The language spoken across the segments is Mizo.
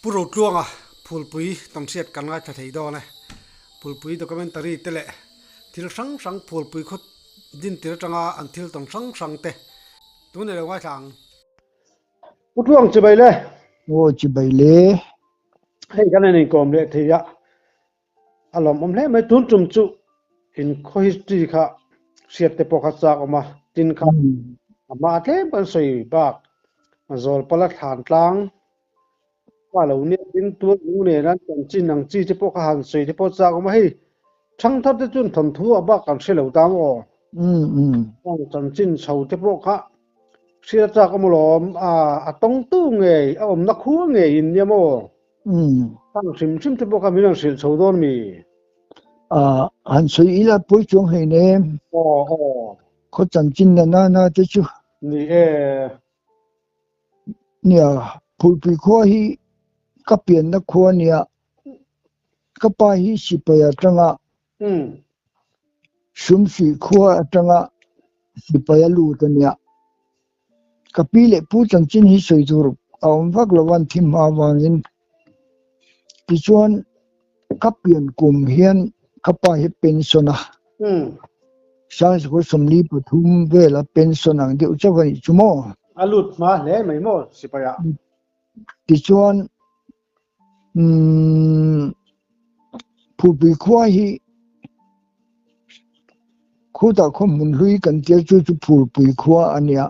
Pu Rotluanga Phulpui tawnhriat kan ngaithla thei dawn e. Phulpui documentary te leh thil hrang hrang Phulpui khaw dintir atanga an thil tawn hrang hrang te tun i lo ngaithla ang. Pu Tluang chibai le. Aw chibai le. Hei kan en inkawm leh thei a, a lawmawm hle mai. Tun tum chu in khaw history kha hriat te pawh kha chak awm a, tin kha a hma tlem kan sawi bak Zawlpala thlan tlang pa lo nia tin tual lung nena chanchin ang chi te pawh kha han sawi te pawh chak awm a, hei thangthar te chuan thawnthu a bak kan hre lo ta maw aw. Chanchin chho te pawh kha Hriat chak awm alawm, a tawngtu ngei, a awmna khua ngei in nia maw? Thang hrim hrim te pawh kha min rawn hrilh chho dawn mi? Han sawi ila pawi chuang hei nem. Aw aw. Khaw chanchin na na na te chu. Ni e. Nia, Phulpui khua hi ka pianna khua nia, ka pa hi sipai atanga Sumsih khua atanga sipai a lut a nia. Ka pi leh pu chanchin hi sawi tur a awm vak lo an thi hma avangin tichuan ka pian kum hian ka pa hi pension a. 1973 vela pension ang deuh chauh a nih chu maw? A lut hma hle mai maw sipai ah? Tichuan Phulpui khua hi khutah khaw hmun hlui kan tia chu chu Phulpui khua a nia.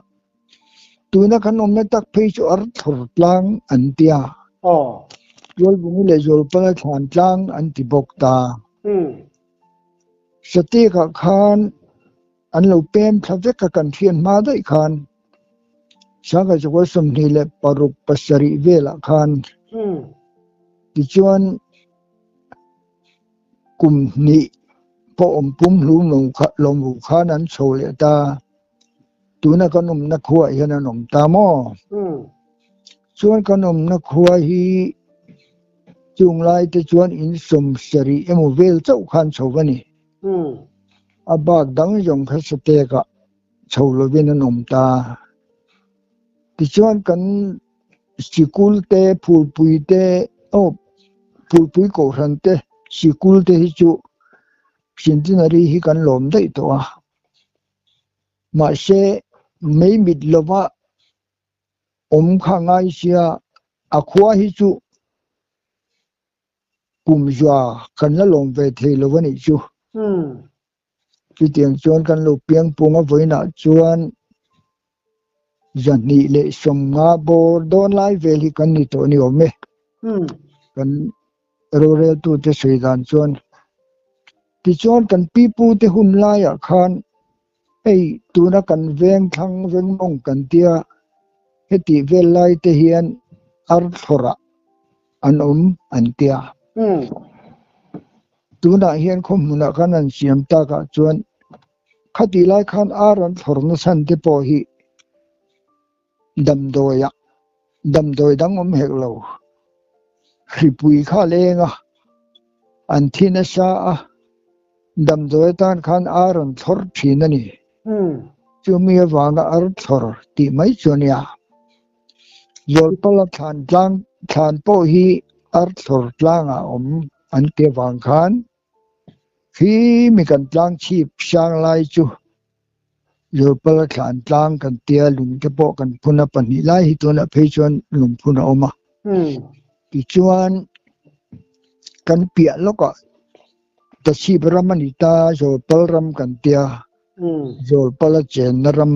Tuna kan awmna tak phei chu Arthur tlang an tia. Tualbungi leh Zawlpala thlan tlang an ti bawk ta. Satekah khan An lo pem thla vek a kan hriat hma daih khan Sangkachukua 26 pasarih velah khan tichuan kum hnih pawh awm pum hlum lo mu khan an chho leh ta. Tuna kan awmna khuaah hian an awm ta maw? Chuan kan awmna khua hi chung lai te chuan in 70 emaw vel chauh khan chho a ni. A bak dang zawng kha satekah chho lovin an awm ta. Tichuan kan sikul te, phulpui te, aw phulpui kohhran te, sikul te hi chu centenary hi kan lawm daih tawh a. Mahse mei mit lova awm kha ngai sia a khua hi chu Kum zua kan la lawm ve thei lo a nih chu. Chutiang chuan kan lo piang pung a vawiinah chuan 250 bawr dawn lai vel hi kan ni tawh a ni awm e. Kan roreltute sawi dan chuan. Tichuan kan pipute hun laiah khan hei tuna kan veng thlang veng mawng kan tia hetih vel lai te hian arthlawrah an awm an tia. Tunah hian khaw hmunah khan an siam takah chuan khatih lai khan ar an thlawr nasa te pawh hi damdawiah damdawi dang awm hek lo. Hripui kha a leng a, an thi nasa a, damdawi atan khan ar an thlawr thin a ni. Chumi avanga ar thlawr tih mai chu a nia. Zawlpala thlan tlang thlan pawh hi Arthlawr tlangah awm an ti avang khan khi mi kan tlang chhip sang lai chu Zawlpala thlan tlang kan tia lung te pawh kan phun a pahnih lai hi tunah phei chuan lung phun a awm a. Tichuan kan piah lawkah Tachhip ram a ni ta Zawlpal ram kan tia Zawlpala chenna ram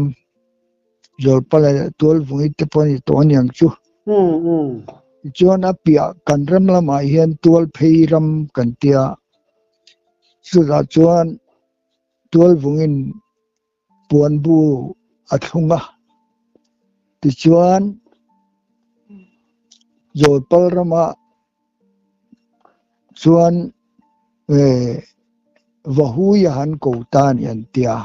Zawlpala leh Tualvungi te pawh a ni tawh aniang chu. Tichuan a piah kan ram lamah hian Tualphei ram kan tia. Chutah chuan Tualvungin puanbu a thlung a. Tichuan Zawlpal ramah chuan Vahui a han ko ta a ni an tia.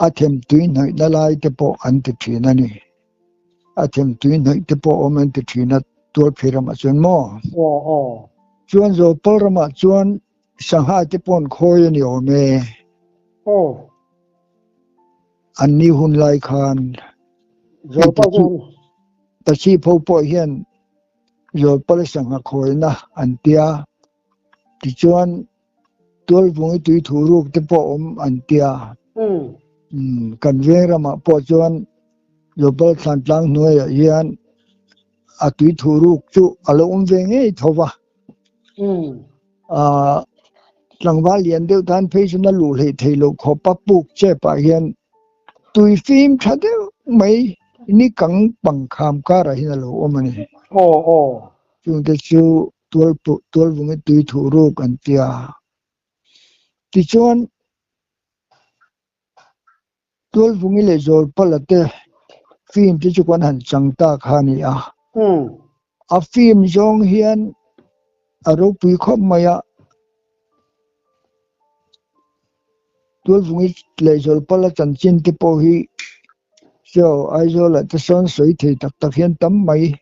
A them tui hnawihna lai te pawh an ti thin a ni. A them tui hnawih te pawh awm an ti thin a Tualphei ramah chuan maw? Chuan Zawlpal ramah chuan sangha te pawh an khawi a ni awm e. An ni hun lai khan. Tachhip ho pawh hian Zawlpala sangha khawina an tia. Tichuan Tualvungi tui thu ruk te pawh awm an tia. Kan veng ramah pawh chuan Zawlpala thlan tlang hnuaiah hian a tui thu ruk chu a lo awm ve ngei tho va. Tlangval lian deuh tan phei chuan a luh hleih theih loh khawp a puk chep ah hian tui fim tha deuh mai ni kang pang kham karah hian a lo awm a ni. Aw aw. Chungte chu tual tualvungi tui thuh ruk an ti a. Tichuan Tualvungi leh Zawlpala te film te chu kan han chang ta kha a ni a. A film zawng hian a ropui khawp mai a. Tualvungi leh Zawlpala chanchin te pawh hi saw Aizawlah te sawn sawi thei tak tak hian tam mai.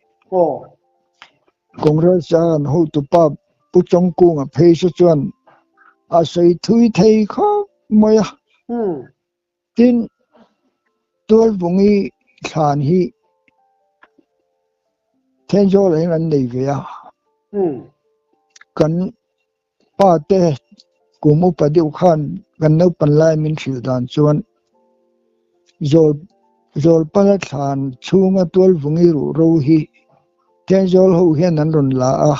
Congress a an hotupa Pu Chawngkunga phei saw chuan a sawi thui thei khawp mai a. Tin, Tualvungi thlan hi Thenzawl-ah hian an nei ve a. Kan pa te kum upa deuh khan kan naupan lai min hrilh dan chuan Zawl Zawlpala thlan chhunga Tualvungi ruhro hi Thenzawl ho hian an rawn la a,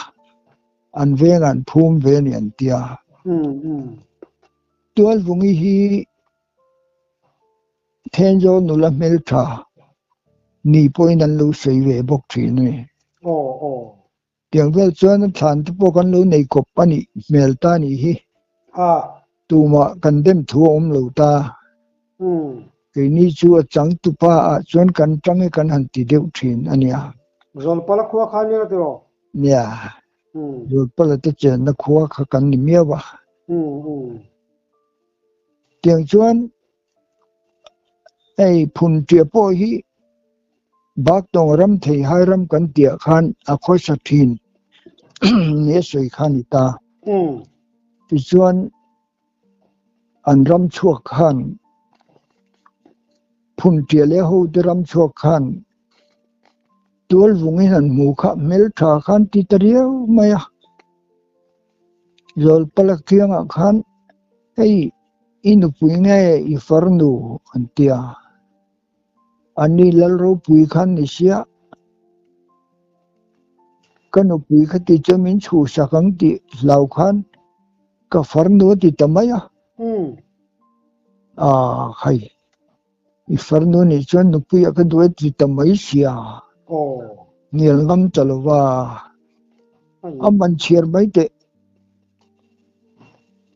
an vengah an phum ve a ni an ti a. Tualvungi hi Thenzawl nula hmeltha ni pawhin an lo sawi ve bawk thin a ni. Tiang vel chuan a thlan te pawh kan lo nei kawp a nih hmel ta nih hi. Tumah kan dem thu a awm lo ta. Keini chu a changtupa ah chuan kan tang e kan han ti deuh thin a nia. Zawlpala khua kha nia tiraw? Nia. Zawlpala te chenna khua kha kan ni miau a. Tiang chuan hei phun ṭiah pawh hi Baktawng ram thei hai ram kan tiah khan a khawsa ṭhin ni a sawi kha a ni ta. Tichuan an ram chhuak khan phun ṭiah leh hote ram chhuak khan tualvungin an hmu kha hmelṭha khan ti ta riau mai a. Zawlpala kiangah khan hei i nupui nge i farnu an ti a, ani lal ropui khan ni sia ka nupui kha ti chu min chhuhsak ang tih hlau khan ka farnu a ti ta mai a, ah hei i farnu nih chuan nupuiah ka duh e ti ta mai sia, hnial ngam ta lo va, a man chhiar mai teh,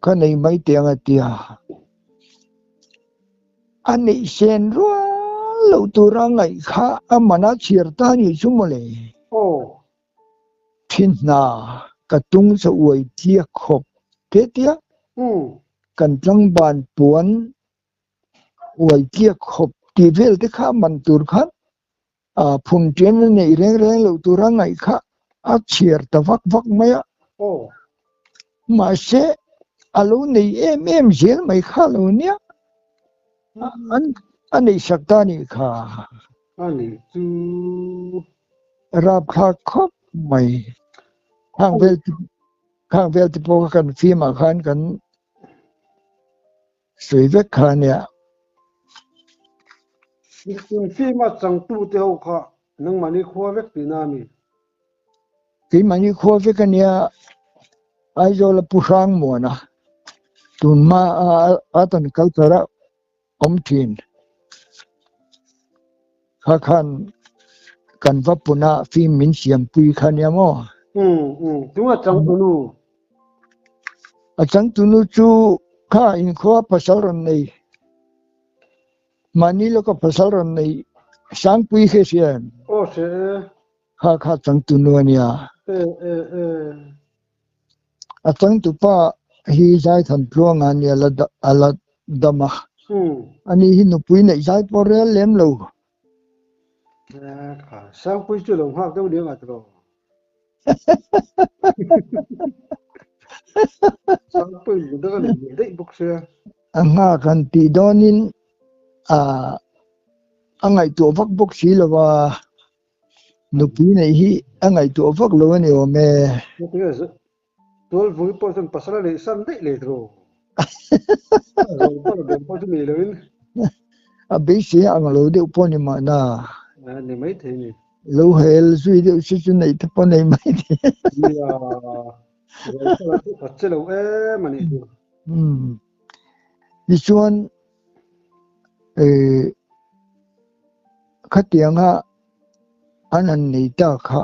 ka nei mai teh ang a ti a, a neih sen rual lo tura ngaih kha a man a chhiar ta nih chu mawle. Thi hna ka tung cha uai tliak khawp te tia kan tlangban puan uai tliak khawp tih vel te kha man tur khan phun ṭian a neih reng reng loh tura ngaih kha a chhiar ta vak vak mai a. Mahse, a lo nei em em zel mai kha lo nia. A neihsak ta nih kha. A nih chu. Rapthlak khawp mai. Khang vel khang vel te pawh kha kan fimah khan kan Sawi vek kha a nia. In fim a changtu te ho kha nangmahni khua vek tihna a ni. Keimahni khua vek a nia, Aizawl a Pu Hrangmuan a, tunhma a atan culture a awm thin. Kha khan kan va pun a film min siampui kha nia maw? Umm umm tunga changtunu? A changtunu chu kha inkhua pasal rawn nei mahni lawka pasal rawn nei Sangpui kha hria em? Aw hria e. Kha kha changtunu a nia. E e e. A changtupa hi Zaithan Tluanga a nia a la dam a. Ani hi nupui neih zai pawh rel lem lo. Sangpui chu lo nghak deuh liang a tiraw? Sangpui mi deuh a nei leh daih bawk sia. A nghak han tih dawnin a ngaihtuah vak bawk si lo va. Nupui neih hi a ngaihtuah vak lo a ni awm e. Tual vui pawh chuan pasal a neih san daih leh tawh. A zawng pawh la bem pawh chu nei loin. A beisei ang lo deuh pawh ni mahna. A ni mai thei ni. Lo hel zui deuh si chu neih te pawh nei mai thei. Nia, zawng pawh la chu a che lo em a nih chu. Umm. Tichuan eh khatianga an han nei ta kha.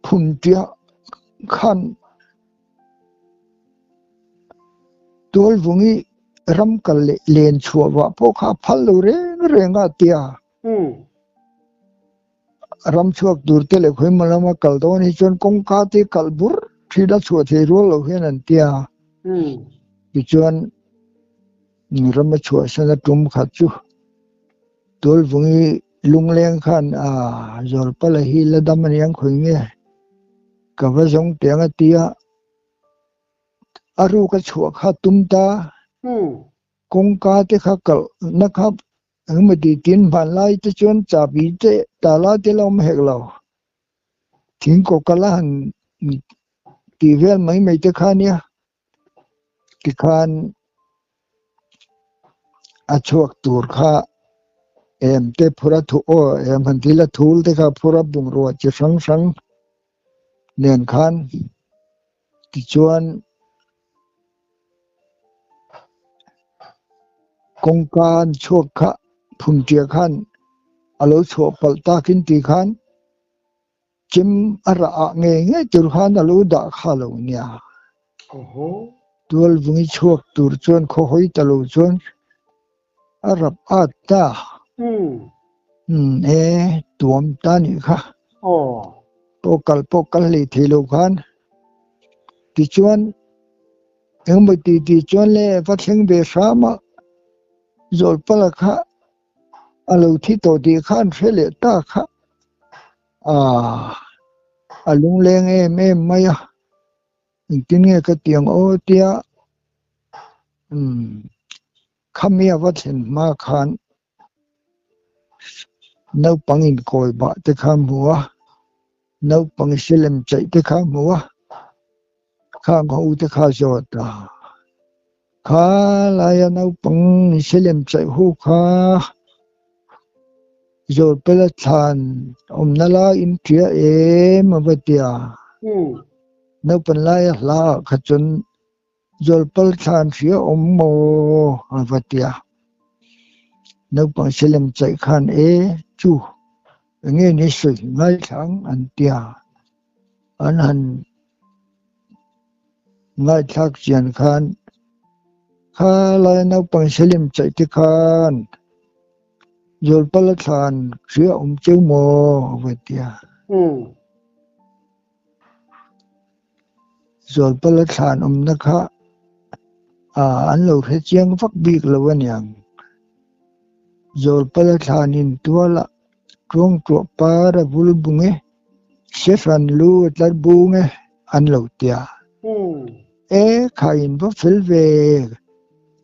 Phuntiah khan Tualvungi ram kal leh len chhuah vah pawh kha a phal lo reng reng a tia. Ram chhuak tur te leh khawimaw lama kal dawn hi chuan kawngka te kalh bur thin a chhuah thei rual lo hian an tia. Tichuan ram a chhuahsan a tum khat chu Tualvungi lungleng khan a Zawlpala hi la dam a niang khawi nge ka va zawng tiang a tia a ruk a chhuah kha tum ta kawngka te kha kalh na kha engemaw ti tin hmanlai te chuan chabi te tala te la awm hek lo thingkaw kal a han tih vel mai mai te kha nia. Tikhan a chhuak tur kha em te phur a thu aw em han ti la thul te kha phur a bungrua chi hrang hrang nen khan tichuan kawngka an chhuak kha phunṭia khan a lo chhuah palh takin ti khan Chem a rah ah ngei ngei tur khan a lo dah kha lo nia. Tualvungi chhuak tur chuan khaw hawi ta lo chuan a rap at ta. E, tuam ta nih kha. Pawh kal pawh kal hlei thei lo khan. Tichuan engemaw ti ti chuan le va thleng ve hram a, Zawlpala kha A lo thi tawh tih kha an hre leh ta kha. Aaa, a lungleng em em mai a, engtin nge ka ti ang aw tia umm khami a va thlen hma khan naupang inkawi bah te kha a hmu a, naupang silem chaih te kha a hmu a, khang ho te kha zawt a. Kha laia naupang silem chaih hu kha Zawlpela thlan awmna lai in tia em a va tia. Naupan laia hla ah kha chuan Zawlpal thlan hria awm maw a va tia. Naupang silem chaih khan e chu enge ni sawi ngaithla ang an tia. An han Ngaihthlak chian khan kha lai naupang selim chaih te khan Zawlpala thlan hria awm cheu maw a va tia. Zawlpala thlan awmna kha an lo hre chiang vak bik lo aniang. Zawlpala thlanin tualah tuangtuah par a vul bung e. Sehran lu a tlar bung e an lo tia. E kha in va fel ve,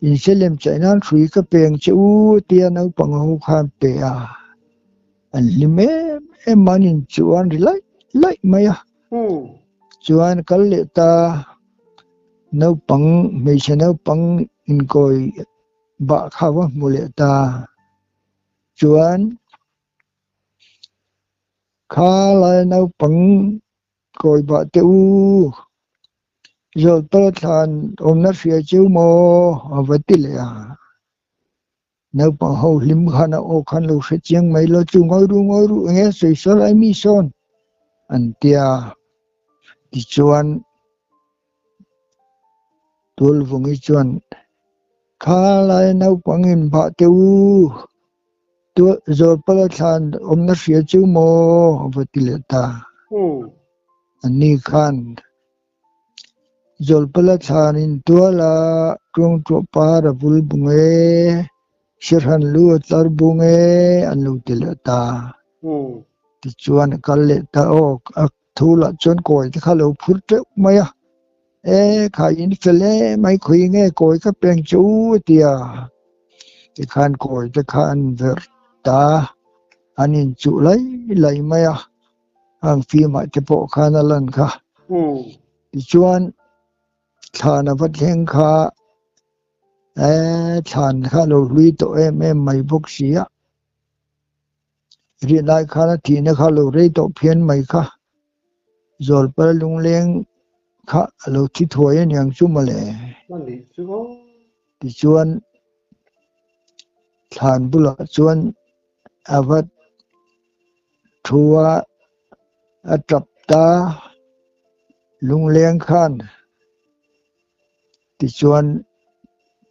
in selem chaih nan hrui ka peng che u tia naupang ho khan pe a. An hlim em em an in chu an ri laih laih mai a. Chuan kal leh ta naupang hmeichhe naupang inkawi bah kha va hmu leh ta. Chuan Kha lai naupang kawi bah teh u, Zawlpala thlan awmna hria cheu maw a va ti leh a. Naupang ho hlim khan a aw khan lo hre chiang mai lo chu ngawi ru ngawi ru eng nge sawi sawi lai mi sawn an tia. Tichuan Tualvungi chuan kha lai naupang in bah teh u, Zawlpala thlan awmna hria chu maw a va ti leh ta. Anni khan Zawlpala thlan in tual a tuangtuah par a vul bung e, Sirhan lu a tlar bung e an lo ti leh ta. Tichuan a kal leh ta aw a thu lah chuan kawi te kha a lo phur teuh mai a. E kha in fel e mai khawi nge kawi ka peng che u a ti a. Tikhan kawi te kha an verh ta. An inchuh lai lai mai a, hang film-ah te pawh khan a lan kha. Tichuan, thlan a va thleng kha, eh, thlan kha a lo hlui tawh em em mai bawk si a. Riah lai khan a thihna kha a lo rei tawh phian mai kha. Zawlpal lungleng kha a lo thi thuai a niang chu mawle. Tichuan, thlan bulah chuan a va thu a, a tap ta lungleng khan. Tichuan,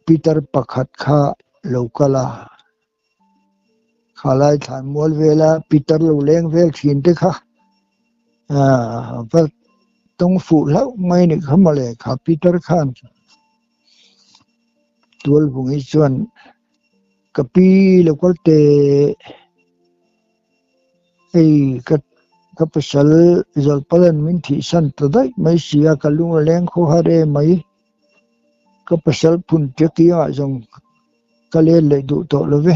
Peter pakhat kha lo kal a. Khalai thlan mual vela Peter lo leng vel thin te kha va tawng fuh hlauh mai ni kha mawle kha Peter khan tualvung hi chuan ka pi lo kal teh hei ka ka pasal Zawlpalan min thihsan ta daih mai si a ka lung a leng khaw har em mai ka pasal phun te kiangah zawng Ka let leh duh tawh lo ve.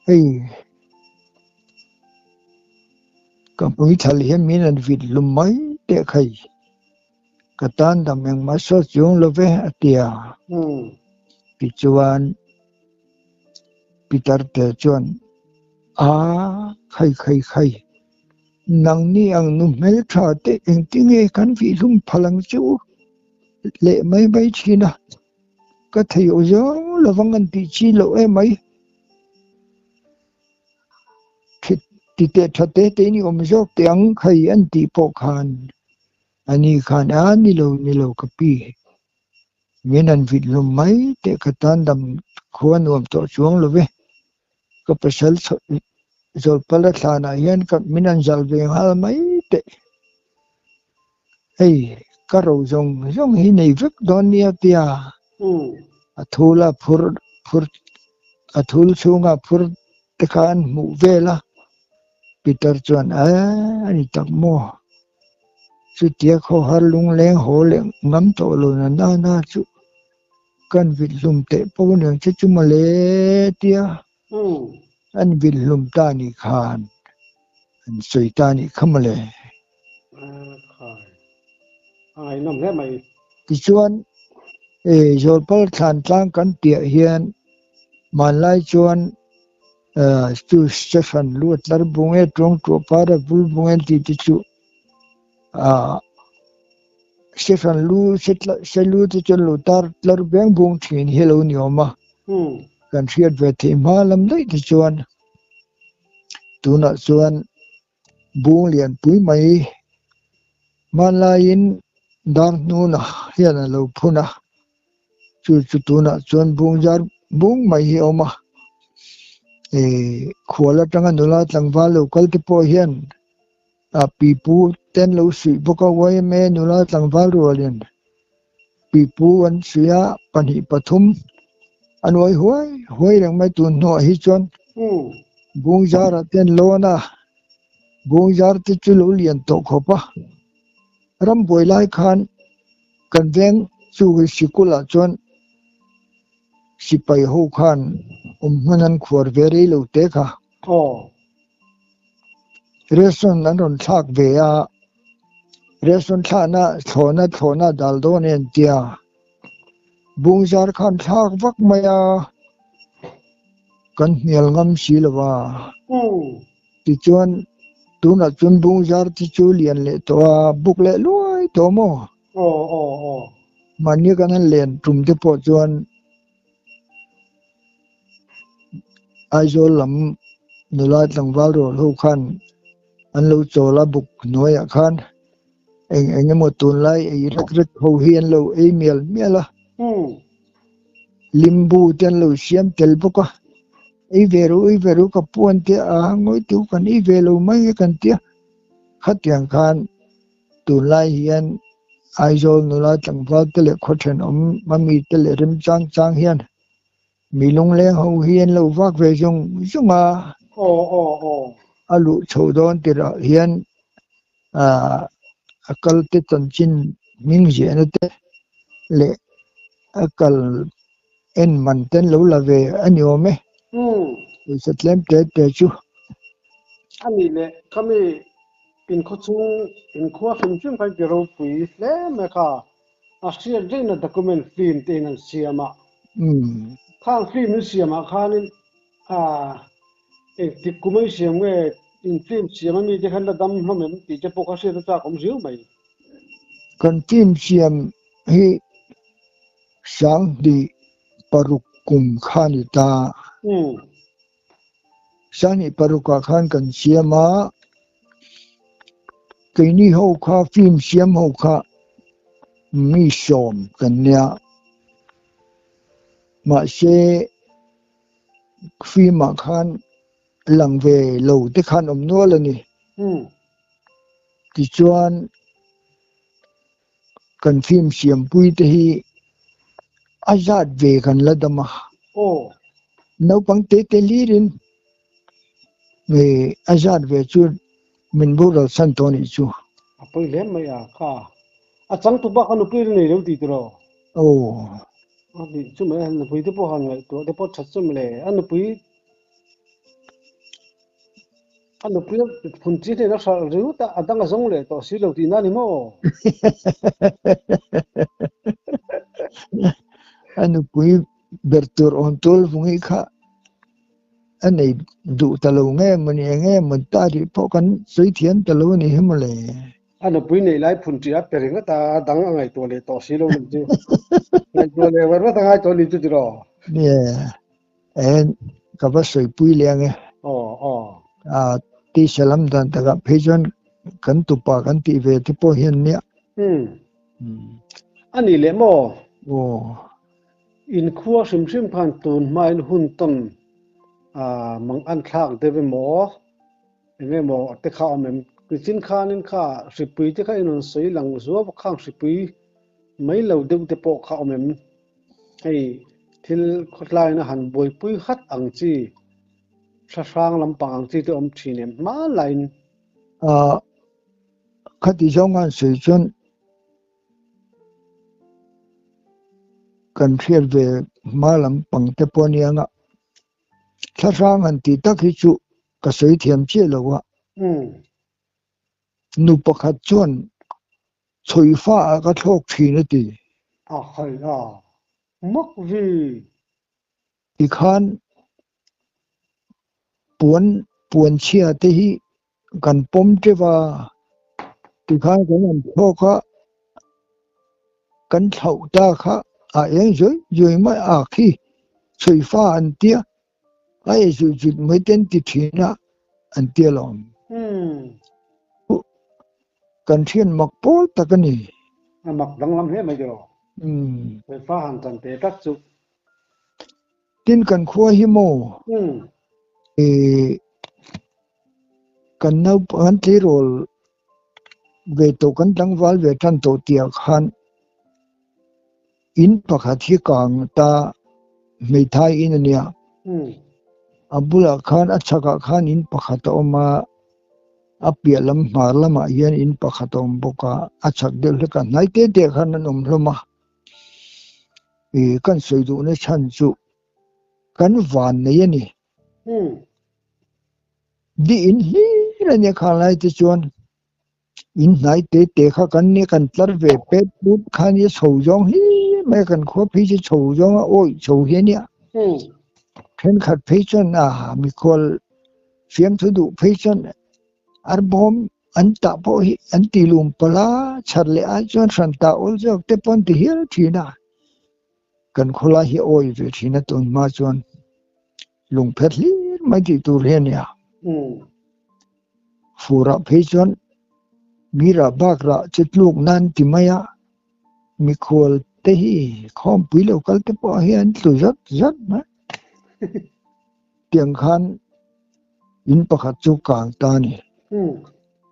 Hei ka hmuithal hian min an vit hlum mai teh khai. Ka tan dam engmah saw chuang lo ve a ti a. Tichuan Peter te chuan a khai khai khai nangni ang nu hmeltha te engtinge kan vih hlum phal ang che u leh mai mai thin a. Ka thei aw zawng lovang an tih chi loh em mai. Ti teh tha te te in i awm zawk teh ang khai an tih pawh khan ani khan a ni lo ni lo ka pi. Min han vit hlum mai teh ka tan dam khua nuam tawh chuang lo ve. Ka pasal Zawlpala thlanah hian ka min han zal ve nghal mai teh. Hei ka ro zawng zawng hi nei vek dawn nia tia a thul a phur phur a thul chhunga phur te kha an hmuh vel a Peter chuan a a ni tak maw chutia khawhar lungleng haw leh ngam tawh lo na na na chu kan vit hlum teh pawh aniang che chu mawle tia an vit hlum ta nih khan an sawi ta nih kha mawle. Tichuan Zawlpal thlan tlang kan piah hian hmanlai chuan chu Stephen lu a tlar bung e, tuang tuah par a vul bung e tih te chu Stephen lu se lu te chuan lo tar tlar veng bung thin hi a lo ni awm a, kan hriat ve theih hma lam daih te chuan tunah chuan Bung lianpui mai hmanlaiin dar hnuna hian a lo phun a, chu chu tunah chuan bung zar bung mai hi a awm a, ih khual atanga nula tlangval lo kal te pawh hian a pipu te an lo suih bawk a yma nula tlangval rualin pipu an suih a pahnih pathum a nuai huai huai reng mai tun hnuah hi chuan bung zarah te an lawn a bung zar te chu lo lian tawh khawp a rambuai lai khan kan veng chu sikul ah chuan sipai ho khan awm hman an khuar ve rei lo te kha. Ration an rawn thlak ve a, ration thlahna thlawhna thlawhna dal dawn e an tia. Bung zar khan thlak vak mai a, kan hnial ngam si lo a. Tichuan tunah chuan bung zar te chu lian leh tawh a, buk leh luai tawh maw? Mahni kan han len tum te pawh chuan Aizawl lam nula tlangval rual ho khan an lo chawl a buk hnuaiah khan eng eng emaw tunlai ei rek rek ho hi an lo ei mial mial a, limbu te an lo siam tel bawk a, ei ve ru ei ve ru ka pu an tia a ngawi teuh kan ei ve lo mai e kan tia, khatiang khan tunlai hian Aizawl nula tlangval te leh khaw thenawm mami te leh remchang chang hian mi lungleng ho hi an lo vak ve zung zung a. A luh chho dawn tirah hian a kal te chanchin hming ziahna te leh a kal en man te an lo la ve a ni awm e. Pawisa tlem te te chu. A nih leh khami inkhawchhung inkhua hrim hrim khan ti ropui hle mai kha a hriat rengna document film te in an siam a. Khang film in siam ah khanin engtik kum a in siam nge in film siam a mi te khan la dam hlawm em tih te pawh kha hriat a chak awm riau mai. Kan film siam hi 2006 kum kha ni ta. 2006 ah khan kan siam a, keini ho kha film siam ho kha mi 10 kan nia. Mahse film ah khan lang ve lo te khan awm nual a ni. Tichuan kan film siampui te hi a zat ve kan la dam a. Naupang te te hlirin a zat ve chu min boral san tawh a nih chu. A pawi hle mai a kha. A changtu bak a nupui ri nei lo tih tiraw? Aw. A nih chu mai a nupui te pawh han ngaihtuah te pawh that chu mawle. A nupui A nupui phun chi hnen a hralh ringawt a, a dang a zawng leh tawh si lo tihna a ni maw? A nupui ber tur awm tul vungi kha a nei duh ta lo nge maw ni eng nge maw ta rih pawh kan sawi thiam ta lo a ni hi maw le. A nupui neih lai phun chi a pe ringawt a, a dang a ngaihtuah leh tawh si lo nih chu. Ngaihtuah leh var vat a ngai tawh a ni chu tiraw? Nia. En ka va sawipui leh ang e. Aw aw. A tisa lam dan takah phei chuan kan tupa kan tih ve te pawh hian nia. Umm. A nih leh maw? Aw. Inkhua hrim hrim khan tun hmain hun tawn mang an thlak deuh emaw eng emaw te kha awm em? Nichin khanin kha hripui te kha in rawn sawi lang zuau a khang hripui mai lo deuh te pawh kha awm em? Hei thil khawtlaina han buaipui hat ang chi, thlahrang lampang ang chi te awm thin em hmanlaiin. Ahh khati zawng han sawi chuan kan hriat ve hma lampang te pawh a nia nga, thlahrang han tih tak hi chu ka sawi thiam chiah lo a. Nu pakhat chuan chhawi fa ah ka thlawk thin a ti. A khai a, mak vi. Tikhan puan puan chhia te hi kan pawm teuh a, tikhan kan han thlawk a, kan thlauh ta kha a eng zuai zuai mai a khi chhawi fa an tia. A ei zuih zuih mai te an ti thin a, an ti alawm. Kan thian mak pawl tak a ni. A mak danglam hle mai tiraw? Fa han chan te tak chu. Tin kan khua hi maw? Kan naupang an tleirawl ve tawh kan tlangval ve tan tawh tih ah khan In pakhat hi kang ta hmeithai in a nia. A bulah khan a chhakah khan in pakhat a awm a, a piah lam hmar lamah hian in pakhat a awm bawk a, a chhak deuh hlek a hnai te te khan an awm hlawm a. Ih kan sawi duhna chhan chu kan van nei a ni. Di in hlir a nia khang lai te chuan. In hnai te te kha kan nia kan tlar ve pet put kha nia chho zawng hlir mai a kan khua phei chu chho zawng a awih chho hi a nia. Thenkhat phei chuan a mikhual fiamthu duh phei chuan arbawm an tah pawh hi an ti lum palh a, chhar leh ai chuan hran tah awl zawk te pawh an ti hial thin a. Kan khawlai hi a awih ve thin a tun hma chuan lungpher hlir mai tih tur hi a nia. Furah phei chuan mi rah bak rah che tluk nan ti mai a, mikhual te hi khawmpui lo kal te pawh hi an tlu zat zat mai. Tiang khan in pakhat chu kang ta a ni.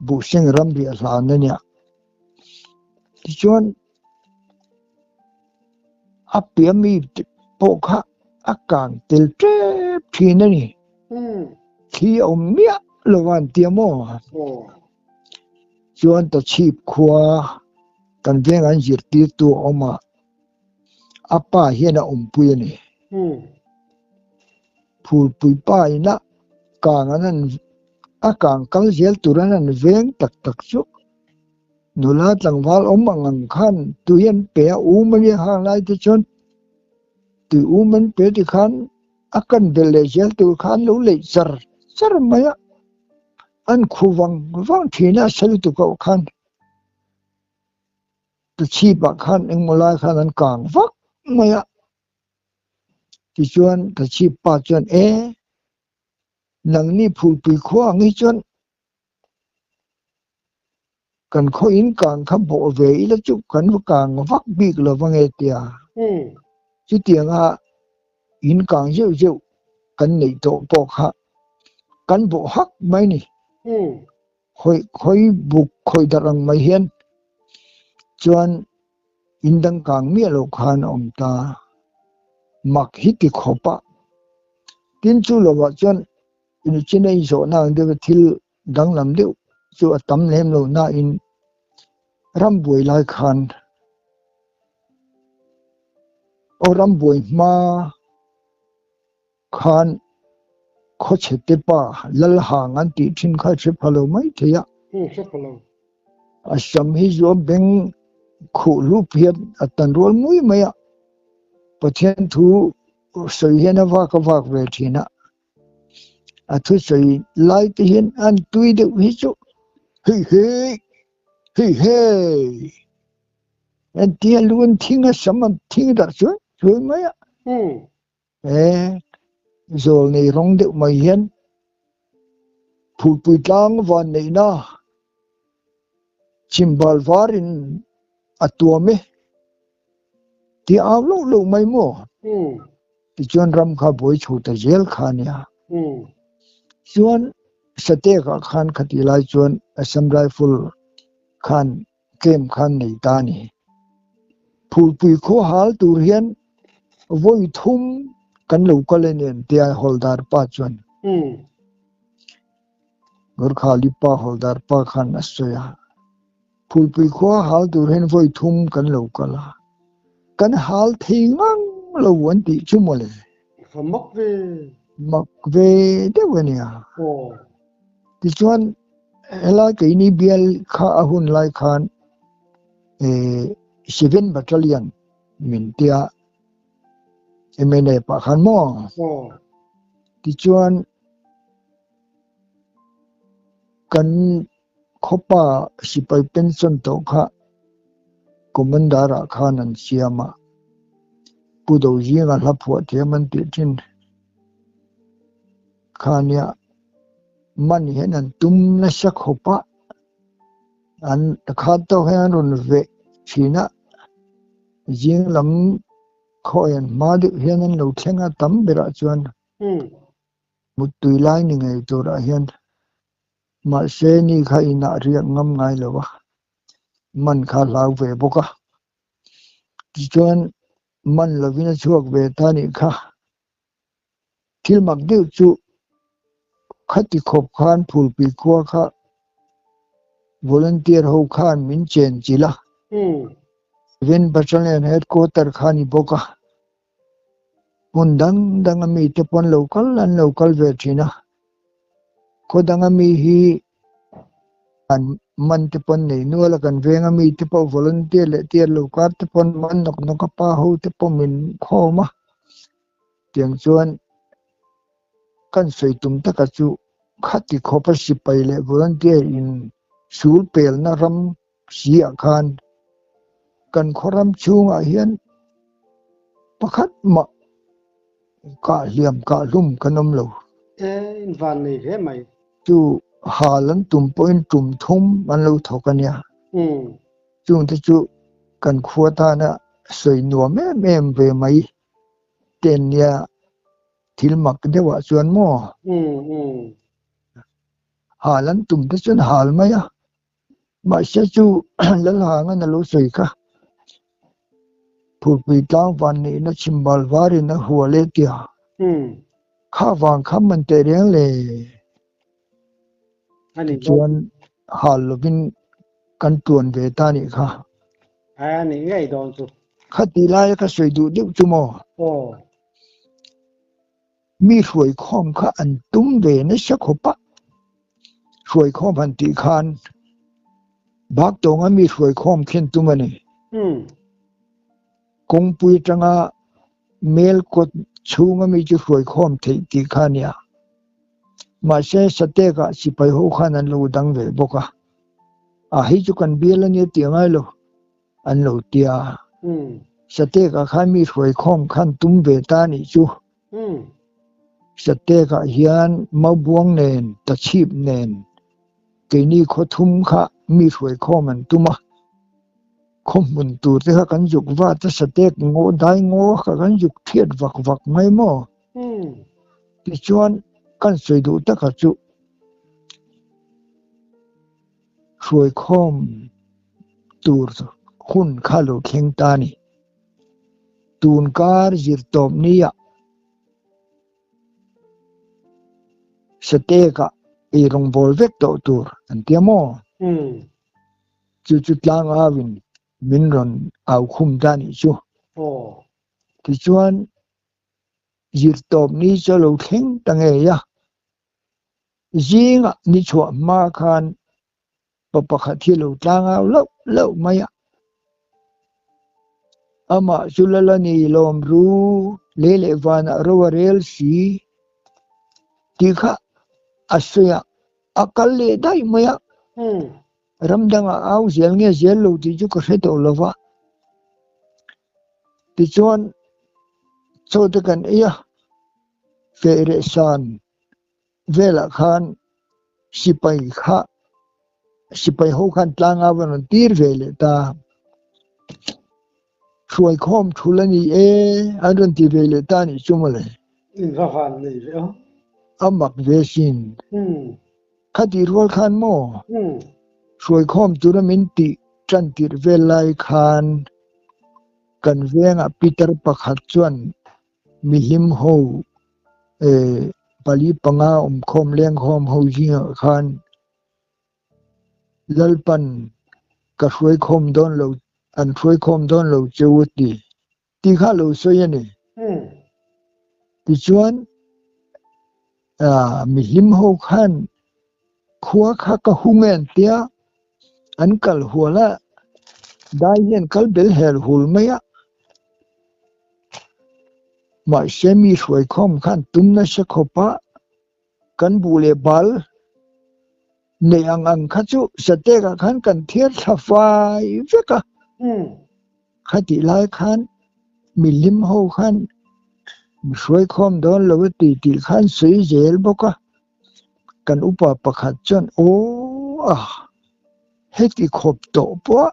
Buhseng ram riah hlan a nia. Tichuan a piah mi pawh kha a kang tel tep thin a ni. Thli a awm miah lo a an tia maw? Chuan ta chhip khua kan veng an zirtirtu a awm a, a pa hian a awmpui a ni. Phulpui pa ina kang an han. A kang kal zel tur an han veng tak tak chu nula tlangval awm ang ang khan tui an pe a, um a nia hang lai te chuan tui um an pe ti khan a kan belh leh zel tur khan lo leih char char mai a, an khu vang vang thin a a sa lutuk ah khan ta chhip ah khan engmaw lai khan an kang vak mai a, tichuan ta chhip pa chuan e. Nangni phulpui khua ang hi chuan kan khaw in kang kha bawh ve ila chu kan va kang vak bik lo va nge tia. Chutianga in kang zeuh zeuh kan neih tawh pawh kha kan bawh hak mai ni. Khawih khawi buk khawih darh ang mai hian chuan in dang kang miah loh khan a awm ta. Mak hi ti khawp a. Tin chu lovah chuan inchina inzawhna ang deuha thil danglam deuh chu a tam lem lo nain rambuai lai khan aw rambuai hma khan khawchhe te pa lal hang an tih thin kha hre pha lo mai thei a. Hre pha lo. A sam hi chu a beng khuh hlup hian a tan rual mui mai a. Pathian thu sawi hian a vak a vak ve thin a. A thu sawi lai te hian an tui deuh hi chu hei hei hei hei an tia lu an thing a sam an thing darh chuai chuai mai a. He zawl nei rawng deuh mai hian phulpui tlang van neihna chhimbal varin a tuam e tih au loh loh mai maw? Tichuan ram kha buai chho ta zel kha a nia. Chuan Satekah khan khatih lai chuan Assam Rifle khan camp khan nei ta a ni. Phulpui khua hal tur hian vawi thum kan lo kal a ni an tia Hawldar pa chuan. Gorkhali pa Hawldar pa khan a sawi a. Phulpui khua hal tur hian vawi thum kan lo kal a, kan hal thei ngang lo an tih chu mawle. Fa mak ve. Mak ve deuh a nia. Tichuan helai keini bial kha a hun lai khan Seven Battalion min tia MNA pah khan maw? Tichuan kan khawpa sipai pension tawh kha Commander ah khan an siam a, Pu Dozinga hla phuah thiam an tih thin kha nia man hian an tum nasa khawp a, an khat tawk hian an rawn veh thin a, zing lam khawi an hma deuh hian an lo thleng a tam berah chuan muttui lai ni ngei turah hian Mahse ni kha inah riak ngam ngai lo a, man kha hlau ve bawk a. Tichuan man lovin a chhuak ve ta nih kha. Thil mak deuh chu khati khawp khan Phulpui khua kha volunteer ho khan min chen chilh a. Ven Battalion Headquarter kha ni bawk a. Hmun dang dang a mite pawn lo kal an lo kal ve thin a. Khaw dang a mi hi an man te pawn nei nual a, kan veng a mi te pawh volunteer leh tiar lo kar te pawn man nawk nawk a, pa ho te pawh min khawm a. Tiang chuan kan sawi tum taka chu khati khawpa sipai leh volunteer in sul pelna ram si ah khan kan khaw ram chhungah hian pakhat mah kah hliam kah hlum kan awm lo. E in van nei hle mai. Chu hal an tum pawhin tum thum an lo thawk a nia. Chungte chu kan khua tana sawi nuam em em ve mai ten nia thil mak deuhah chuan maw? Hal an tum te chuan hal mai a. Mahse chu Lalhanga na lo sawi kha Phulpui tlang van neihna chhimbal varin a hual e tia. Kha vang kha man teh reng le. Tichuan hal lovin kan tuan ve ta nih kha. A nih ngei dawn chu. Kha tih laia ka sawi duh deuh chu maw? Aw. Mi hruai khawm kha an tum ve nasa khawp a. Hruaikhawm han tih khan bak tawnga mi hruaikhawm khin tum a ni. Kawngpui atanga mel kawt chhunga mi chu hruaikhawm theih tih kha a nia. Mahse Satekah sipai ho khan an lo dang ve bawk a. A hei chu kan bial a nia tih a ngai lo an lo ti a. Satekah khan mi hruaikhawm khan tum ve ta a nih chu. Satekah hian Maubuang nen Tachhip nen keini khaw thum kha mi hruaikhawm an tum a. Khaw hmun tur te kha kan zuk vat a, Satek ngaw dai ngaw kha kan zuk thiat vak vak mai maw? Tichuan kan sawi duh taka chu hruaikhawm tur hun kha lo thleng ta a ni. Tun kar zir tawp nia Satekah ei rawngbâwl vek tawh tur an tia maw? Chu chu tlang auin min rawn au khum ta nih chu. Tichuan zir tawp ni chu a lo thleng ta ngei a. Zingah ni chhuah hma khan pa pakhat hi lo tlang au loh loh mai a. Amah chu lal a ni lawm ru lei leh vanah ro a rel si tih kha a sawi a, a kal leh daih mai a. Ram dangah au zel nge zel lo tih chu ka hre tawh lo va. Tichuan chaw te kan ei a, feh reh san velah khan sipai kha sipai ho khan tlanga va rawn tir ve leh ta. Hruaikhawm thul a ni e an rawn ti ve leh ta nih chu mawle. In va van nei ve aw. A mak ve sin. Khatih rual khan maw? Hruaikhawm tura min tih tan tirh vel lai khan kan vengah Peter pakhat chuan Mihlim ho pali panga awmkhawm lengkhawm ho zingah khan Lalpan ka hruaikhawm dawn lo, an hruaikhawm dawn lo che u ti tih kha lo sawi a ni. Tichuan mihlim ho khan khua kha ka hung e an tia, an kal hual a, dai hian kal bel hel hul mai a. Mahse mi hruaikhawm khan tum nasa khawp a, kan buh leh bal neih ang ang kha chu Satekah khan kan thiar thla fai vek a. Khatih lai khan milim ho khan mi hruaikhawm dawn lo a ti tih khan sawi zel bawk a. Kan upa pakhat chuan aw a heti khawp tawh pawh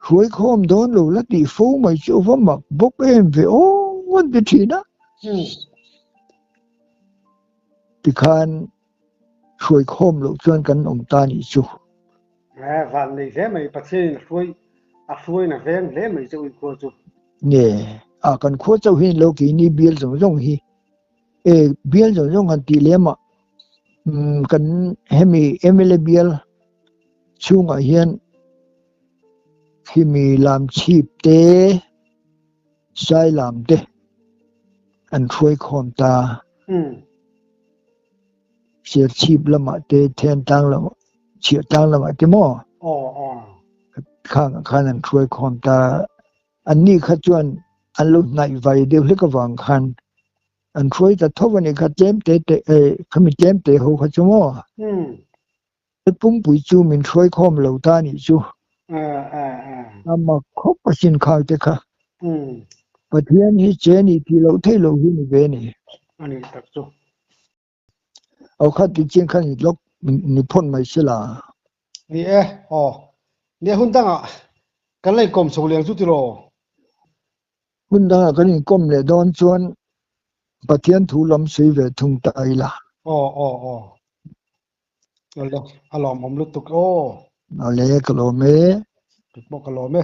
hruaikhawm dawn lo la tih fo mai chu va mak bawk em ve aw an ti thin a. Tikhan hruaikhawm loh chuan kan awm ta nih chu. Van nei hle mai, Pathianin a hruai a hruain a veng hle mai che uikhua chu. Nge a kan khua chauh hi lo keini bial zawng zawng hi e bial zawng zawng han tih lem ah kan hemi mla bial chhungah hian khimi lam chhip te sai lam te an hruai khawm ta. Serchhip lamah te Thentlang lamah Chhiahtlang lamah te maw khangah khan an hruai khawm ta. Anni kha chuan an lo hnaih vai deuh hlek avang khan an hruai ta tho a nih kha tlem te te khami tlem te ho kha chu maw. Pumpui chu min hruai khawm lo ta nih chu. A mak khawp a sin khau te kha. Pathian hi che ni tih loh theih loh hi ni ve ni. A nih tak chu. Aw kha ti chiang khan i lawk ni phawn mai se la. Ni e, aw. Nia hun dangah kan la inkawm chho leng chu tiraw? Hun dangah kan inkawm leh dawn chuan Pathian thu lam sawi ve thung ta ila. Aw aw aw. A lawmawm lutuk aw. Awle ka lawm e. Kei pawh ka lawm e.